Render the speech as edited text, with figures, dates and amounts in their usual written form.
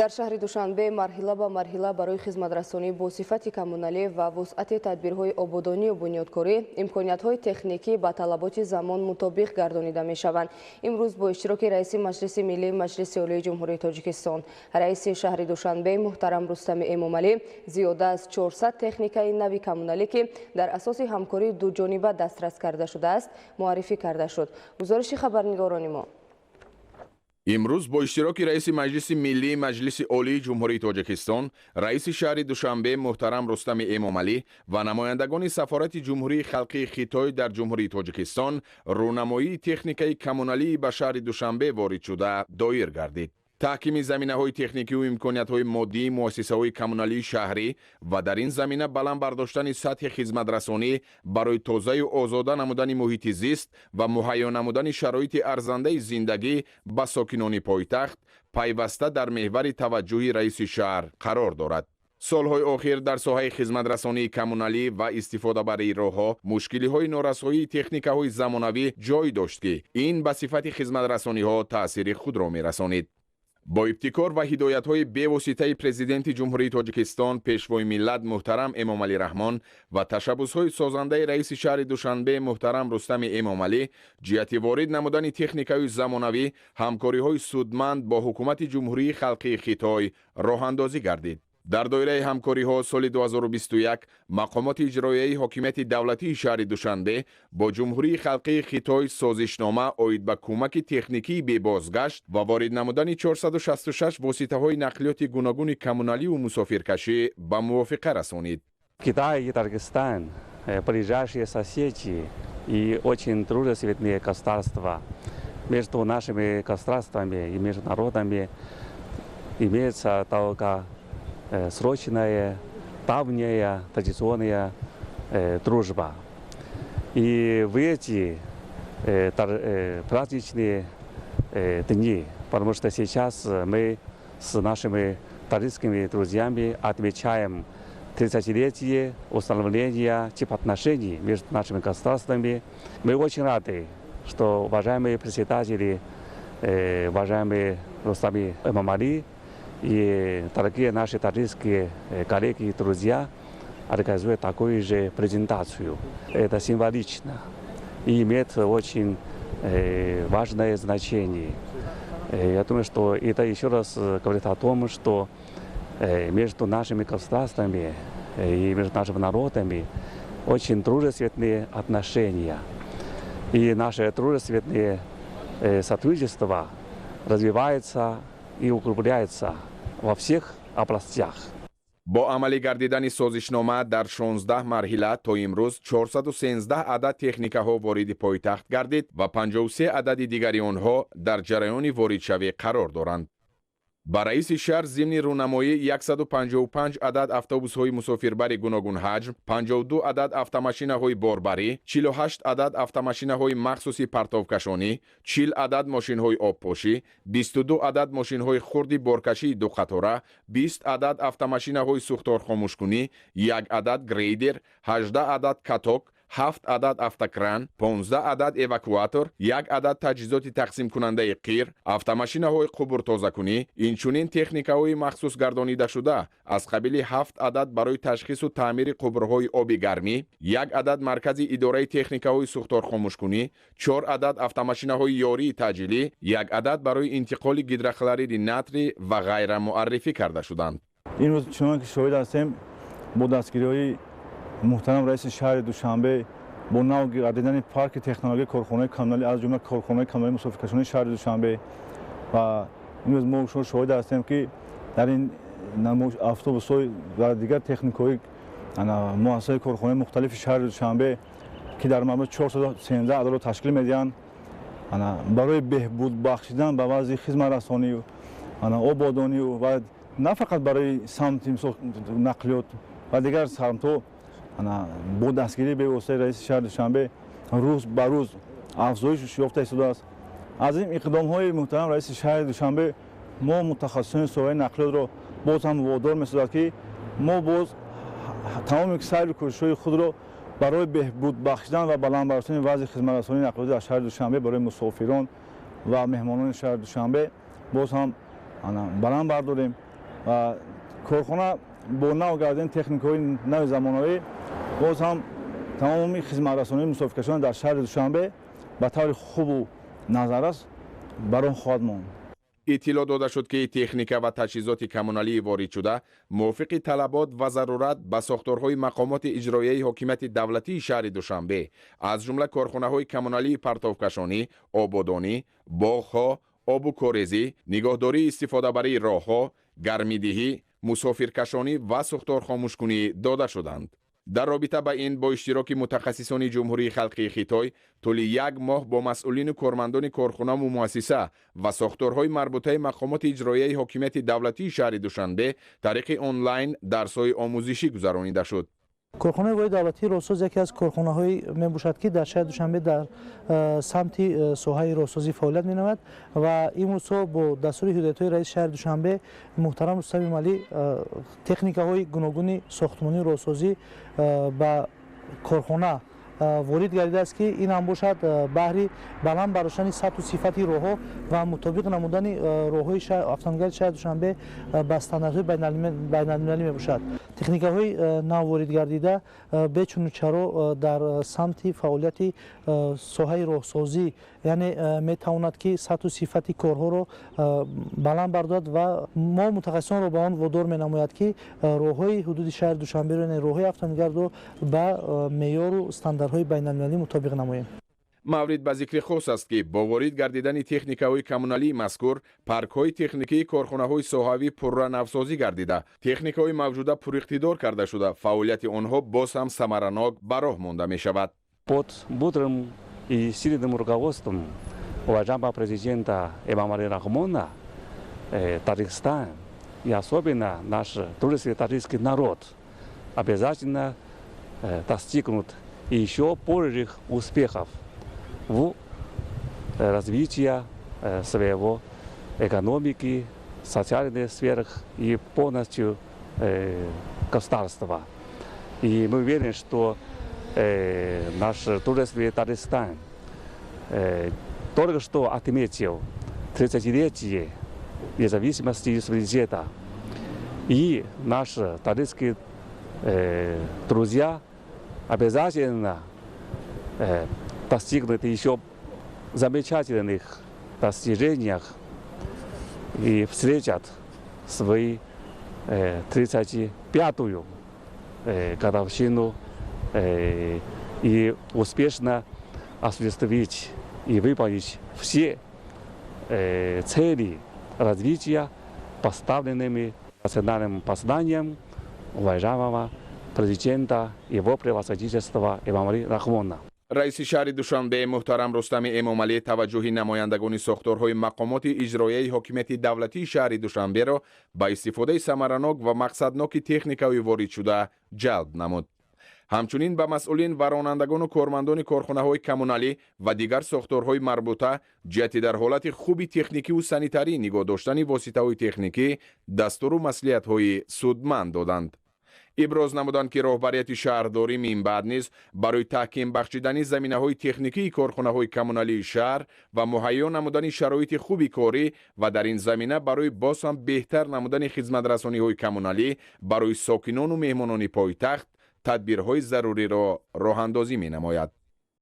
Дар шаҳри Душанбе марҳила ба марҳила барои хизматрасонӣ бо сифати коммуналӣ ва вусъати тадбирҳои ободонию бунёдкорӣ имкониятҳои техникӣ ба талаботи замон мутобиқ гардонида мешаванд. Имрӯз бо иштироки раиси Маҷлиси Миллии Маҷлиси Олии Ҷумҳурии Тоҷикистон, раиси шаҳри Душанбе муҳтарам Рустами Эмомалӣ зиёда аз 400 техникаи нави коммуналӣ, ки дар асоси ҳамкории дуҷониба дастрас карда шудааст, муаррифӣ карда шуд. Гузориши хабарнигорони мо. Имрӯз бо иштироки раиси Маҷлиси Миллии Маҷлиси Олии Ҷумҳурии Тоҷикистон, раиси шаҳри Душанбе муҳтарам Рустами Эмомалӣ ва намояндагони Сафорати Ҷумҳурии Халқии Хитой дар Ҷумҳурии Тоҷикистон рӯнамоии техникаи коммуналии ба шаҳри Душанбе ворид шуда доир гардид. Таҳкими заминаҳои техникию имкониятҳои моддии муассисаҳои коммуналии шаҳрӣ ва дар ин замина баланд бардоштани сатҳи хизматрасонӣ барои тозаю озода намудани муҳити зист ва муҳайё намудани шароити арзандаи зиндагӣ ба сокинони пойтахт пайваста дар меҳвари таваҷҷӯҳи раиси шаҳр қарор дорад. Солҳои охир дар соҳаи хизматрасонии коммуналӣ ва истифодабарии роҳҳо мушкилиҳои норасоии техникаҳои замонавӣ ҷой дошт, ки ин ба сифати хизматрасониҳо таъсири худро мерасонид. Бо ибтикор ва ҳидоятҳои бевоситаи Президенти Ҷумҳурии Тоҷикистон, Пешвои миллат муҳтарам Эмомалӣ Раҳмон ва ташаббусҳои созандаи раиси шаҳри Душанбе муҳтарам Рустами Эмомалӣ ҷиҳати ворид намудани техникаи замонавӣ ҳамкориҳои судманд бо ҳукумати Ҷумҳурии Халқии Хитой роҳандозӣ гардид. Дар доираи ҳамкориҳо соли 2021 мақомоти иҷроияи ҳокимияти давлатии шаҳри Душанбе бо Ҷумҳурии Халқии Хитой созишнома оид ба кӯмаки техникии бебозгашт ва ворид намудани 466 воситаҳои нақлиёти гуногуни коммуналиву мусофиркашӣ ба мувофиқа расонид. Китай и Таджикистан ближайшие соседи и очень дружественные государства. Между нашими государствами и между народами имеется долгосрочная, давняя, традиционная дружба. И в эти праздничные дни, потому что сейчас мы с нашими таджикскими друзьями отмечаем 30-летие установления теплоотношений между нашими государствами. Мы очень рады, что уважаемые председатели, уважаемые Рустам Эмомали и дорогие наши таджикские коллеги и друзья организуют такую же презентацию. Это символично и имеет очень важное значение. Я думаю, что это еще раз говорит о том, что между нашими государствами и между нашими народами очень дружественные отношения. И наше дружественное сотрудничество развивается и углубляется во всех областях. Бо амалӣ гардидани созишнома дар 16 марҳила то имрӯз 413 адад техникаҳо вориди пойтахт гардид ва 53 адади дигари онҳо дар ҷараёни воридшавӣ қарор доранд. Ба раиси шаҳр зимни рӯнамоӣ 155 адад автобусҳои мусофирбари гуногунҳаҷм, 52 адад автомашинаҳои борбарӣ, 48 адад автомашинаҳои махсуси партовкашонӣ, 40 адад мошинҳои обпошӣ, 22 адад мошинҳои хурди боркашии дуқатора, 20 адад автомашинаҳои сӯхторхомӯшкунӣ, як адад грейдер, 18 адад каток, ҳафт адад автокран, 15 адад эвакуатор, як адад таҷҳизоти тақсимкунандаи қир, автомашинаҳои қубуртозакунӣ, инчунин техникаҳои махсус гардонидашуда аз қабили ҳафт адад барои ташхису таъмири қубурҳои оби гармӣ, як адад маркази идораи техникаҳои сӯхторхомӯшкунӣ, чор адад автомашинаҳои ёрии таъҷилӣ, як адад барои интиқоли гидрохлориди натрий ва ғайра муаррифӣ карда шуданд. Имрӯз, чунон ки шоҳид ҳастем, бо дастгириҳои муҳтарам раиси шаҳри Душанбе, бо нав гардидани парки технологияи корхонаи коммуналӣ, аз ҷумла корхонаи коммуналии мусофиркашонии шаҳри Душанбе, ва имрӯз мо шумо шоҳид ҳастем, ки дар ин автобусҳои ва дигар техникаҳои муассисаи корхонаи мухталифи шаҳри Душанбе, ки дар маҷмӯъ 413 ададро ташкил медиҳанд, барои беҳбуд бахшидан ба вазъи хизматрасонию ободонию ва на фақат барои самти, мисол, нақлиёт ва дигар самтҳо, бо дастгирии бевоситаи раиси шаҳри Душанбе рӯз ба рӯз афзоиш ёфта истодааст. Аз ин иқдомҳои муҳтарам раиси шаҳри Душанбе мо, мутахассисони соҳаи нақлиётро, боз ҳам водор месозад, ки мо боз тамоми сайру кӯшишҳои худро барои беҳбуд бахшидан ва баланд бардоштани вазъи хизматрасонии нақлиётӣ дар шаҳри Душанбе барои мусофирон ва меҳмонони шаҳри Душанбе боз ҳам Баланд бардорем ва корхона бо нав гардидани техникаҳои нави замонавӣ боз ҳам тамоми хизматрасонии мусофиркашон дар шаҳри Душанбе ба таври хубу назаррас бар он хоҳад монд. Иттилоъ дода шуд, ки техника ва таҷҳизоти коммуналии воридшуда мувофиқи талабот ва зарурат ба сохторҳои мақомоти иҷроияи ҳокимияти давлатии шаҳри Душанбе, аз ҷумла корхонаҳои коммуналии партовкашонӣ, ободонӣ, боғҳо, обу корезӣ, нигоҳдории истифодабарии роҳҳо, гармидиҳӣ, мусофиркашонӣ ва сӯхторхомӯшкунӣ дода шуданд. Дар робита ба ин бо иштироки мутахассисони Ҷумҳурии Халқии Хитой тӯли як моҳ бо масъулину кормандони корхонаву муассиса ва сохторҳои марбутаи мақомоти иҷроияи ҳокимияти давлатии шаҳри Душанбе тариқи онлайн дарсҳои омӯзишӣ гузаронида шуд. Корхонаи воҳиди давлатии роҳсоз яке аз корхонаҳое мебошад, ки дар шаҳри Душанбе дар самти соҳаи роҳсозӣ фаъолият менамояд ва имрӯзҳо бо дастури ҳидоятҳои раиси шаҳри Душанбе муҳтарам Рустам Эмомалӣ техникаҳои гуногуни сохтмонии роҳсозӣ ба корхона ворид гардидааст, ки ин ҳам бошад баҳри баланд бардоштани сатҳу сифати роҳҳо ва мутобиқ намудани роҳҳои автомобилгарди шаҳри Душанбе ба стандартҳои байналмилалӣ мебошад. Техникаҳои нав ворид гардида бечуну чаро дар самти фаъолияти соҳаи роҳсозӣ, яъне метавонад, ки сатҳу сифати корҳоро баланд бардорад ва мо мутахассисонро ба он водор менамояд, ки роҳҳои ҳудуди шаҳри Душанберо, яъне роҳҳои автомобилгардро ба меъёру стандартҳои байналмилалӣ мутобиқ намоем. Маврид ба зикри хос аст, ки бо ворид гардидани техникаҳои коммуналии мазкур паркҳои техникии корхонаҳои соҳавӣ пурра навсозӣ гардида, техникаҳои мавҷуда пуриқтидор карда шуда, фаъолияти онҳо боз ҳам самаранок ба роҳ монда мешавад. Под мудрым и сильным руководством уважаемого президента Эмомали Рахмона Таджикистан и особенно наш дружественный таджикский народ обязательно достигнут еще больших успехов в развитии своего экономики, социальных сферах и полностью государства. И мы уверены, что наш дружественный Таджикистан только что отметил 30-летие независимости и суверенитета. И наши таджикские друзья обязательно достигнут еще замечательных достижениях и встретят свои 35-ю годовщину и успешно осуществить и выполнить все цели развития, поставленными национальным посланием уважаемого президента его превосходительства Эмомали Рахмона. Раиси шаҳри Душанбе муҳтарам Рустами Эмомалӣ таваҷҷӯҳи намояндагони сохторҳои мақомоти иҷроияи ҳокимияти давлатии шаҳри Душанберо ба истифодаи самаранок ва мақсадноки техникаҳои воридшуда ҷалб намуд. Ҳамчунин ба масъулин ва ронандагону кормандони корхонаҳои коммуналӣ ва дигар сохторҳои марбута ҷиҳати дар ҳолати хуби техникиву санитарӣ нигоҳ доштани воситаҳои техникӣ дастуру маслиҳатҳои судманд доданд. Иброз намуданд, ки роҳбарияти шаҳрдорӣ минбаъд низ барои таҳким бахшидани заминаҳои техникии корхонаҳои коммуналии шаҳр ва муҳайё намудани шароити хуби корӣ ва дар ин замина барои боз ҳам беҳтар намудани хизматрасониҳои коммуналӣ барои сокинону меҳмонони пойтахт тадбирҳои заруриро роҳандозӣ менамояд.